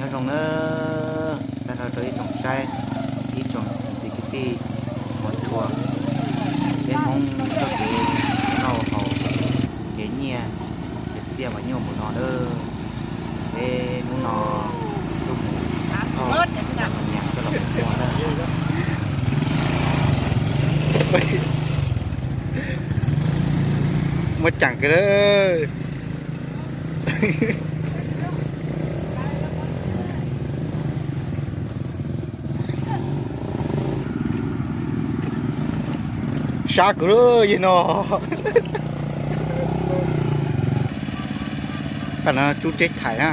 Nyob zoo nawb, tag nrho rau ib tsoom saib, ib tsoom niam txiv kwv tij hmov tshua, peb Hmoob txoj kev noj haus, kev nyiaj, kev txiaj mas nyuaj npaum no nawb. Peb hnub no tuaj mus thauj cov nyas coj los mus ua na. Muaj ceem kawg. Sab kawg yog no. Tam no tsub teb thaiv na.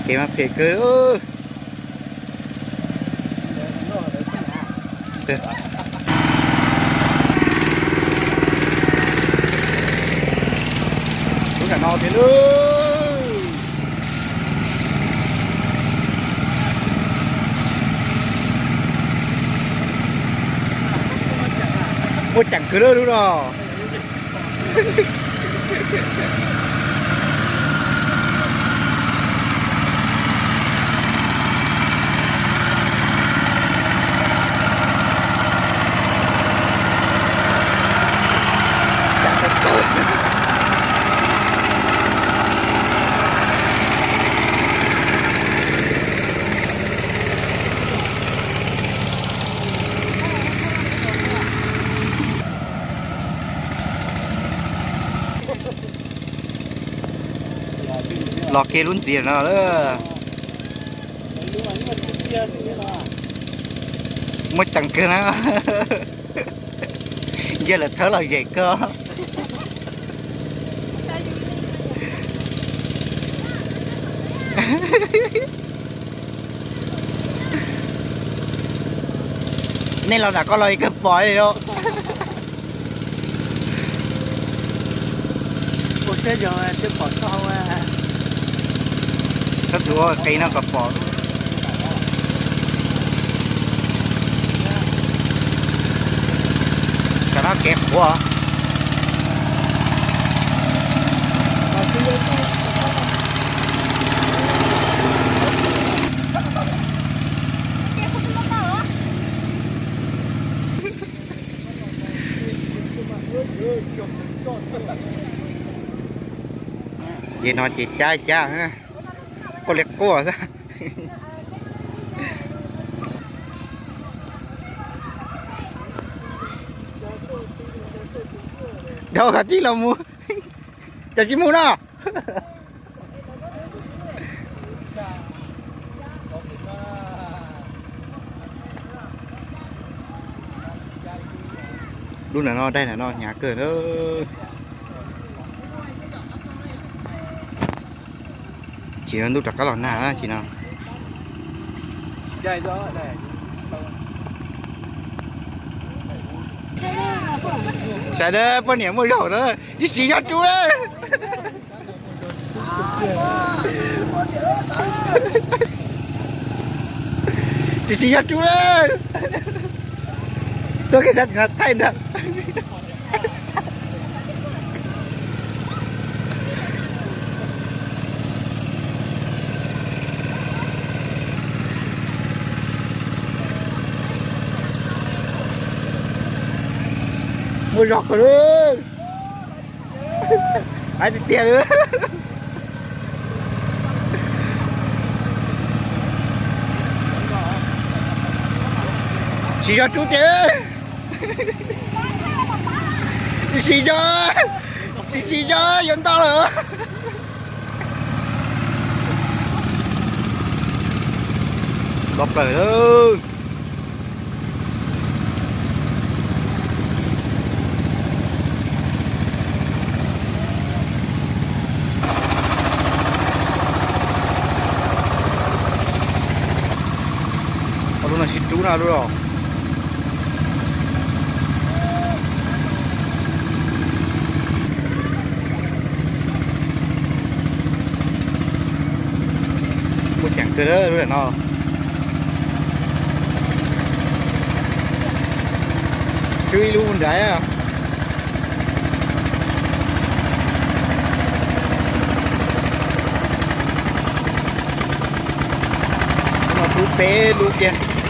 Kev mas phem kawg. Lub nram no thiab lub. Muaj ceem kawg lub no. Los kiag lub ntxiv no lawm. Muaj ceem kawg na. Nce lawm thawb los zem kawg. Nej los nram ko los kawg pom li. Ua siab zoo thiab pom txog. Koj tus ua qis no kom pom. Cov no kev qhuav. Ces no ces cab cab, quaj li quaj xwb. Dhau qhov tib los mus, cas tsis mus no. Lub nram no, daim nram no hnyav kawg na. Tsis, ntuj rov qab los nag tsis no. Saib, poj niam muaj zog na, tsis, tsis yog rub na. Tsis, tsis yog rub na. Tuaj kiag sab tim no thaij ntag. Muaj zog kawg li. Hais tiag tiag li. Tsis yog rub tiag. Tsis, tsis yog, tsis, tsis yog, yuav ntau lawm. Los plaws lawm. Ua lub no sib rub no lub los. Muaj ceem kawg lub no. Tsub ib lub nrad. peb lub kiag.